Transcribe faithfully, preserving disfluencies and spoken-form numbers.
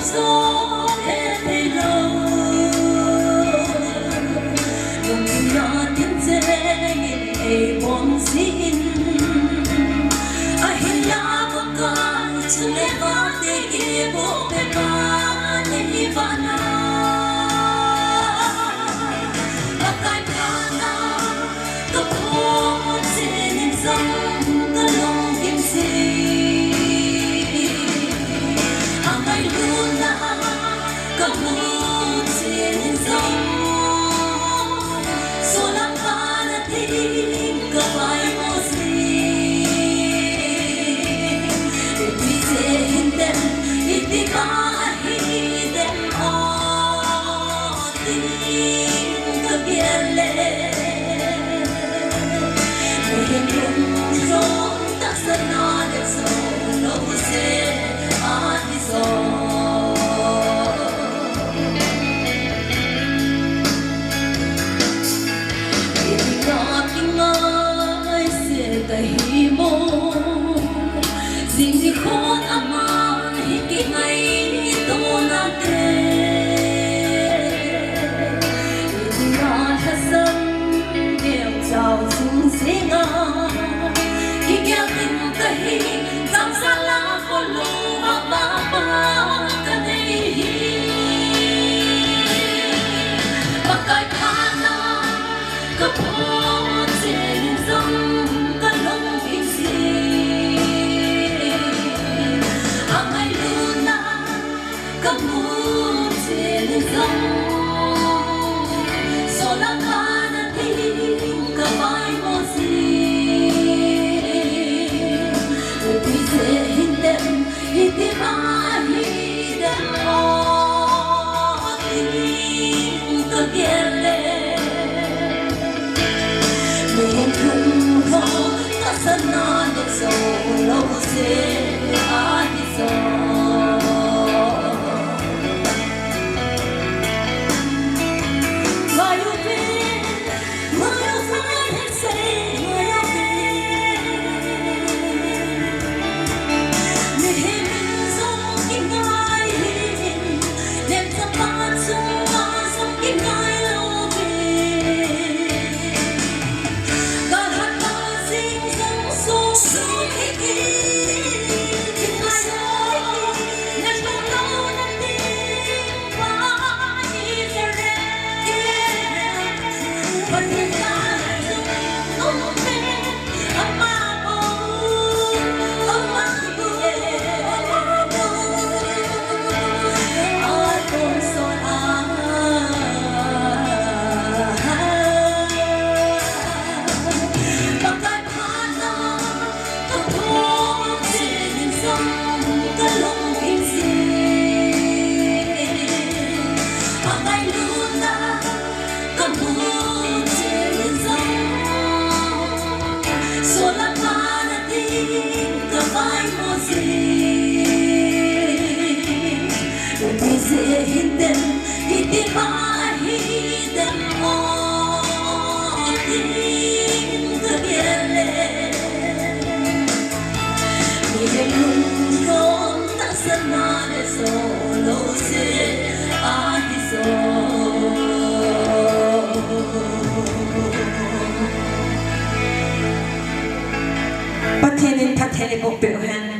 Song he thei lou, lungthim na tin chengin ei bom jin. Ahinla Pakai chule vante kiboh peh pa nei hi vana. Pakai phatna Ka phatna nin jong ka lungkim jin, angailutna ka mu nin jong, solam pana ding ka paimo jin. Ipi jeh hintem, iti pa ahi dem o. Tin ka gel le, mihem lungchom tahsan a le jong lou se ahi jo. Ipi na kingai se kahi mo. Jing nikho ama hi kingaito nate. Ipi na lhasam gel chau sung singa. Kigel in kahi, chang sala kholou a papa kanei hi. Pakai phatna Ka phatna nin jong ka lungkim jin, angailutna ka mu nin jong, solam pana ding ka paimo jin. Ipi jeh hintem, iti pa ahi dem o. Tin ka gel le, mihem lungchom tahsan a le jong lou se ahi jo. Why you been Pathen in phatthei eiboh peh u hen.